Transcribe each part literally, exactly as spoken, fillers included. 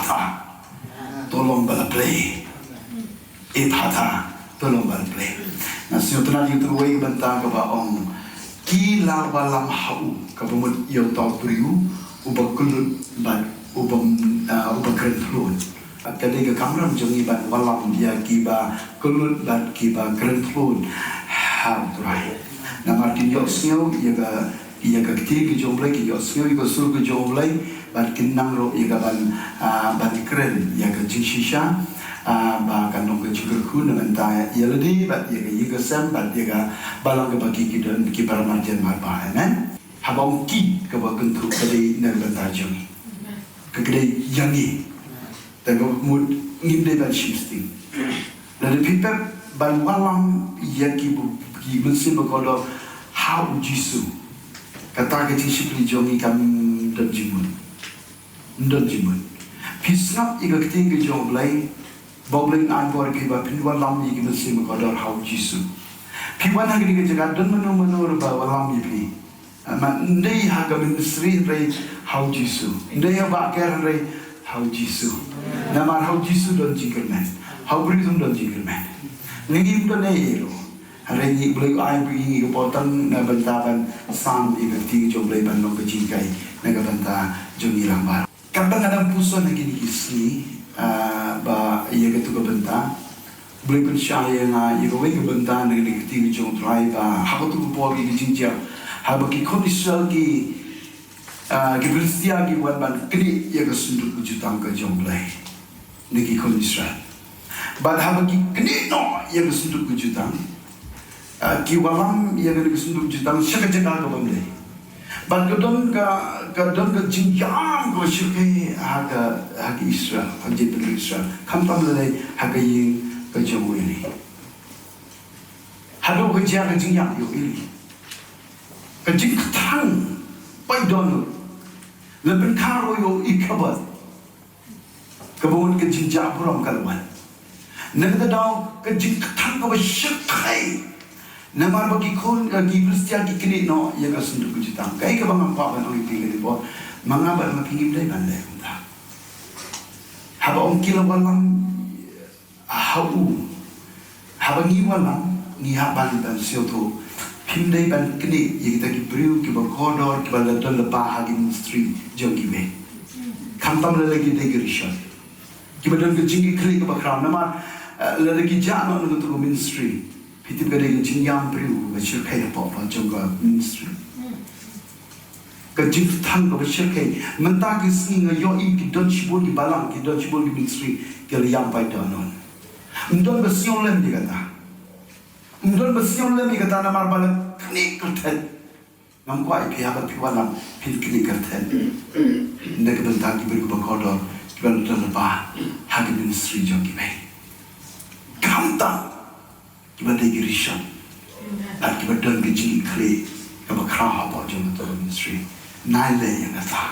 Ephphatha, to long ba la plie. Ephphatha, to long ba la plie. Nga sngew tang ïa kawei ka bynta kaba ong, ki la wallam ha u, kaba mut ïa uta u briew uba kyllut bad uba, ah, uba kren tlot. Ka dei ka kamram jong ngi ban wallam ïa kiba kyllut bad kiba kren tlot ha u Trai. Namar kin ïohsngew ïa ka, ïa ka ktien ka jong u Blei, kin ïohsngew ïa ka sur ka jong u Blei, bad kin nang ruh ïa ka ban, ah, ban kren ïa ka jingshisha, ah, ba kan long ka jingkyrkhu na ka bynta ïa lade bad ïa ka ïing ka sem bad ïa ka balang kaba ki, ki don, ki para marjan marpa. Amen. Haba ong ki, kaba kynthup ka dei na ka bynta jong ngi. Ka, ka dei ïa ngi. Te ka mut ngim dei ban shim sting. Lada phi pep ban wallam ïa ki bu-, ki mynsiem bakordor ha u Jisu, kata ka jingshakri jong ngi kam don jingmut. Ym don jingmut. Phi sngap ïa ka ktien ka jong u Blei, ba u Blei un ai bor ïa phi ba phin wallam ïa ki mynsiem bakordor ha u Jisu. Phi wan ha kane ka jaka, don mano mano ruh ba wallam ïa phi. Namar ym dei ha ka ministry hynrei ha u Jisu. Ym dei ha u Bah Ker hynrei ha u Jisu. Namar ha u Jisu don jingkyrmen. Ha u briew ym don jingkyrmen. Ngi ngim don ei ei ruh. Hynrei ngi, u Blei u ai ïa ngi ka bor tang na ka bynta ban sam ïa ka ktien jong u Blei ban long ka jinghikai na ka bynta jong ngi lang baroh. Katba nga dang puson ha kine ki sngi, ah, ba ïa katu ka bynta, u Blei u pynshai ïa nga ïa kawei ka bynta na ka ktien jong u Trai ba ha katu ka por ïa ka jingjia, haba ki khun Israel ki, ah, ki Philistia ki wan ban knieh ïa ka synduk ka jutang ka jong u Blei na ki khun Israel. Bad haba ki knieh noh ïa ka synduk ka jutang, ah, ki wallam ïa ka synduk ka jutang sha ka jaka ka bym dei. Bad ka don ka, ka don ka jingïam kaba shyrkhei ha ka, ha ka Israel, ha ka jaitbynriew Israel. Khamtam lei lei ha ka ïing ka jong u Eli. Haduh ka jia ka jingïam ïa u Eli. Ka jingkthang paidbah. La pynkha ruh ïa u Ikabod. Kaba mut ka jingjah burom ka la wan. Na kata ka daw ka jingkthang kaba shyrkhei. Namar ba ki khun, eh, ki Philistia ki knieh noh ïa ka synduk ka jutang. Kaei kaba nga kwah ban ong ïa phi kane ka por. Ma nga bad ma phi ngim dei ban leh kumta. Haba ong ki la wallam ha u. Haba ngi wallam, ngi hap ban, ban sngewthuh. Phim dei ban knieh ïa kita ki briew kiba kordor, kiba la don lypa ha ki ministry jong kiwei. Khamtam lada ki dei ki rishot, kiba don ka jingkitkhlieh kaba khraw. Namar, eh, lada ki jah noh na katu ka ministry, phi tip ka dei ka jingïam briew kaba shyrkhei hapoh jong ka ministry. Ka jingkthang kaba shyrkhei. Mynta ki sngi nga ïohi ki don shibun ki balang, ki don shibun ki ministry, ki la ïam paidbah noh. Ym don ba sngewlem ïa kata. Ym don ba sngewlem ïa kata namar ba la knieh kyrteng. Ngam kwah ïa phi haba phi wallam phin knieh kyrteng na ka bynta ki briew kiba kordor, kiba la don lypa ha ka ministry jong kiwei. Khamtam kiba dei ki rishot. Bad kiba don ka jingkitkhlieh kaba khraw hapoh jong katu ka ministry. Nai leh ïa kata.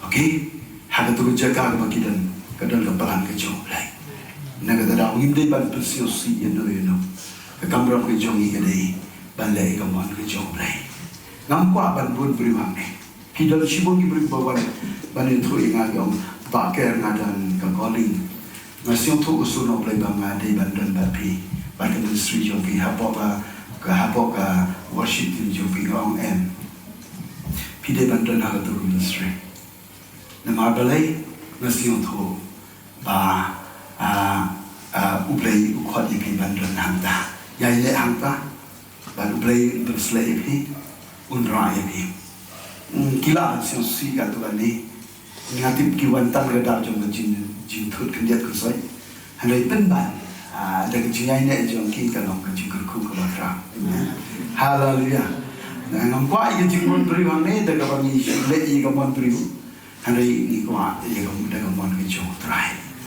Okay? Ha katu ka jaka kaba ki don, ka don ka plan ka jong u Blei. Na kata ka daw ngim dei ban pynsngewsih ïano ïano. Ka kamram ka jong ngi ka dei ban leh ïa ka mon ka jong u Blei. Ngam kwah ban bun briew hangne. Ki don shibun ki briew ba wan ban ïathuh ïa nga, ki ong, Bah Ker, nga don ka calling. Nga sngewthuh ka sur na u Blei ba nga dei ban don bad phi bad ka ministry jong phi hapoh ka, ka hapoh ka worship team jong phi. Nga ong em. Phi dei ban don ha katu ka ministry. Namar balei? Nga sngewthuh ba, ah, ah, u Blei u khot ïa phi ban don hangta. Ïai leh hangta. Bad u Blei un pynsleh ïa phi, un rah ïa phi. Hmm, ki la sngewsih katto katne. Nga tip ki wan tang ka daw jong ka jing, jingthut khyndiat khynsoit. Hynrei pynban, ah, da ka jingïaineh jong ki ka long ka jingkyrkhu kaba khraw. Amen. Haleluya. Ngam kwah ïa ka jingmon briew hangne da kaba ngi shu leh ïa ka mon briew. Hynrei ngi kwah ïa ka, da ka mon ka jong u Trai.